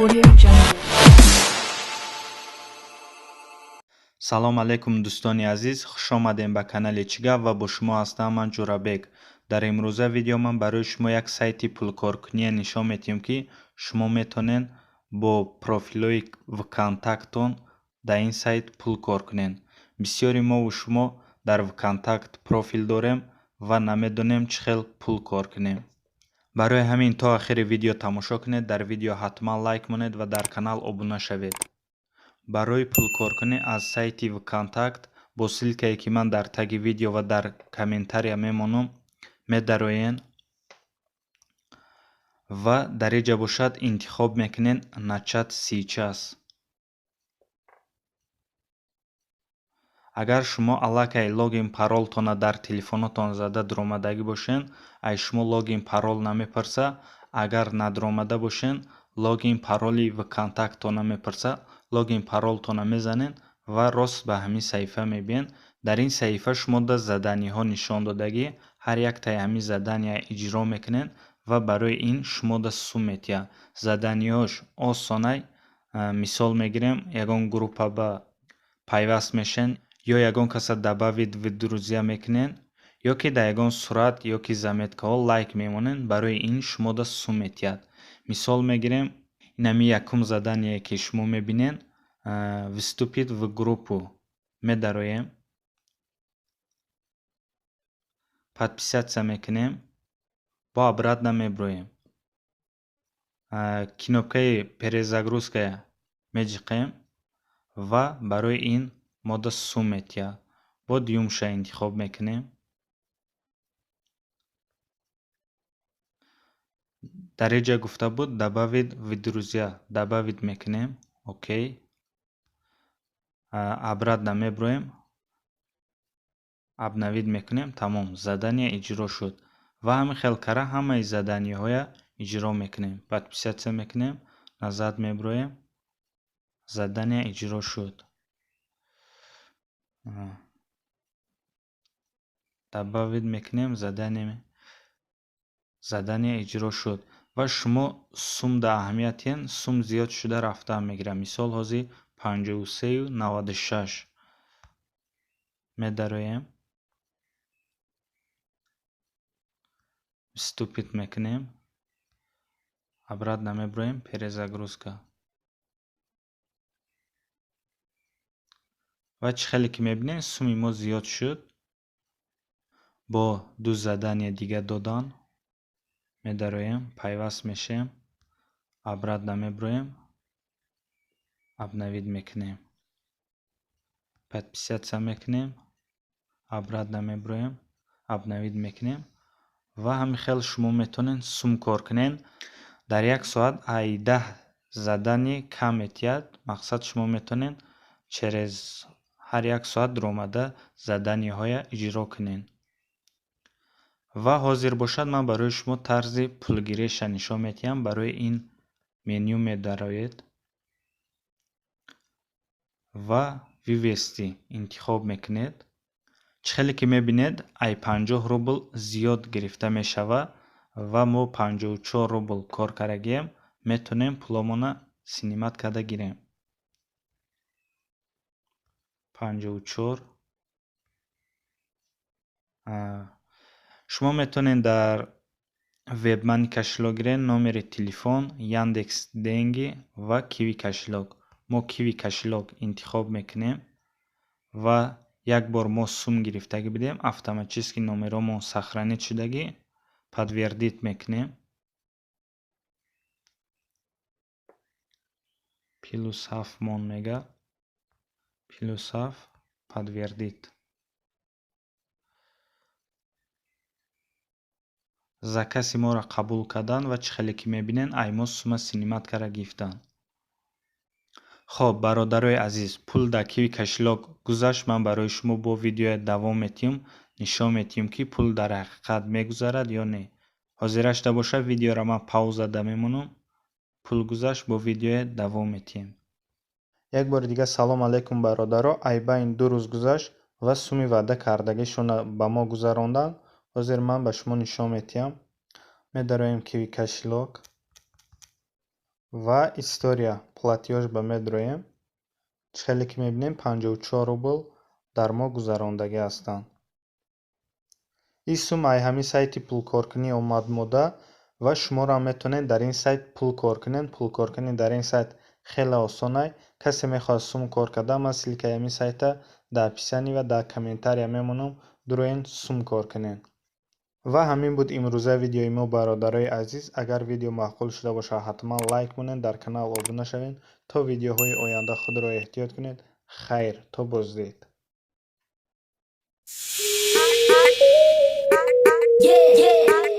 Audio Jungle. Салом алейкум, дӯстони азиз, хуш омадем ба канали Чӣ гап ва бо шумо ҳастам ман, Ҷӯрабек. Дар имрӯза видео ман барои шумо як сайти пулкоркуние нишон медиҳем, ки шумо метавонед бо профилҳои ВКонтактон дар ин сайт пул кор кунед. Бисёри мову шумо дар ВКонтакт профил дорем ва намедонем, чӣ хел пул кор кунем. Барои ҳамин то охири видео тамошо кунед, дар видео ҳатман лайк монед ва дар канал обуна шавед. Барои пулкоркунӣ аз сайти ВКонтакт бо ссылкае, ки ман дар таги видео ва дар комментария мемонам, медароен ва дар инҷа бошад интихоб мекунед «Начать сейчас». Агар шумо аллакай логин паролтона дар телефонотон зада дуромадагӣ бошед, ай шумо логин парол намепурса. Агар надуромада бошед, логин пароли ВКонтактона мепурса. Логин паролтона мезанед ва рост ба ҳамин саҳифа мебиед. Дар ин саҳифа шумо да заданиҳо нишон додагӣ. Ҳар яктаи ҳамин задания иҷро мекунед ва барои ин шумо да сум метиҳад. Заданиҳош осонай. Мисол мегирем, ягон группа ба пайваст мешен ё ягон каса добавить в друзья мекунед, ё ки дар ягон сурат ё ки заметкаҳо лайк мемонед, барои ин шумо да сум метиҳад. Мисол мегирем, инами якум задание, ки шумо мебинед, «Вступить в группу», медароем, подписаться мекунем, бо обратно меброем, кнопкаи перезагрузка меҷиқем ва барои ин мода сум метиҳад. Бо дуюмша интихоб мекунем. Дар инҷа гуфта буд «Добавить в друзья», добавить мекунем, окей, обратно меброем, обновить мекунем, тамом, задание иҷро шуд. Ва ҳамин хел кара ҳамаи заданиҳоя иҷро мекунем, подписаться мекунем, назад меброем, задание иҷро шуд, добавить мекунем, задание иҷро шуд ва шумо сум да аҳамият диҳед, сум зиёд шуда рафта мегирад. Мисол, ҳозир 53,96. Медароем, вступить мекунем, обратно меброем, перезагрузка. Ва чӣ хеле ки мебинем, суми мо зиёд шуд. Бо ду задание дига додан. Медароем, пайваст мешем, обратно меброем, обновить мекунем, подписаться мекунем, обратно меброем, обновить мекунем. Ва ҳамин хел шумо метавонед сум кор кунед. Дар як соат ай 10 задание кам метиҳад. Мақсад, шумо метавонед через ҳар як соат дуромада заданиҳоя иҷро кунед. Ва ҳозир бошад, ман барои шумо тарзи пулгириша нишон медиҳам. Барои ин меню медароед ва «Вывести» интихоб мекунед. Чӣ хеле ки мебинед, ай 50 рубл зиёд гирифта мешавад ва мо 54 рубл кор кардагием, метавонем пуломона снимать карда гирем. 54. Шумо метавонед дар Вебмани кошелёк гиред, номери телефон, Яндекс Деньги ва Киви кошелёк. Мо Киви кошелёк интихоб мекунем ва як бор мо сум гирифтагӣ будем, автоматически номеромон сохранить шудагӣ. Подтвердить мекунем. +7 мон мега, +7, подтвердить. Закази моро қабул карданд ва чӣ хеле ки мебинед, ай мо сума снимать карда гирифтанд. Хоб, бародарои азиз, пул дар Киви кошелёк гузашт. Ман барои шумо бо видеоя давом метиҳам, нишон метиҳам, ки пул дар ҳақиқат мегузарад ё не. Ҳозирашда бошад, видеоро ман пауза да мемонам. Пул гузашт, бо видеоя давом метиҳем. Як бори дига салом алейкум, бародаро. Айбайн 2 рӯз гузашт ва суми ваъда кардагишонро ба мо гузаронданд. Ҳозир ман ба шумо нишон метиҳам. Медароем Киви кошелёк. Ва история платёж ба медроем. Чӣ хеле ки мебинем, 54 рубл дар мо гузарондагӣ ҳастанд. Ин сумма ай ҳамин сайти пулкоркунӣ омад мода ва шуморо метавонед дар ин сайт пул кор кунед. Пулкоркунӣ дар ин сайт хеле осонай. Касе мехоҳад сум кор карда, ман ссылка и ҳамин сайта дар описание ва дар комментария мемонам, дуроен, сум кор кунед. Ва ҳамин буд имрӯза видеои мо, бародарои азиз. Агар видео маъқул шуда бошад, ҳатман лайк монед, дар канал обуна шавед. То видеоҳои оянда худро эҳтиёт кунед. Хайр, то боздид. Yeah.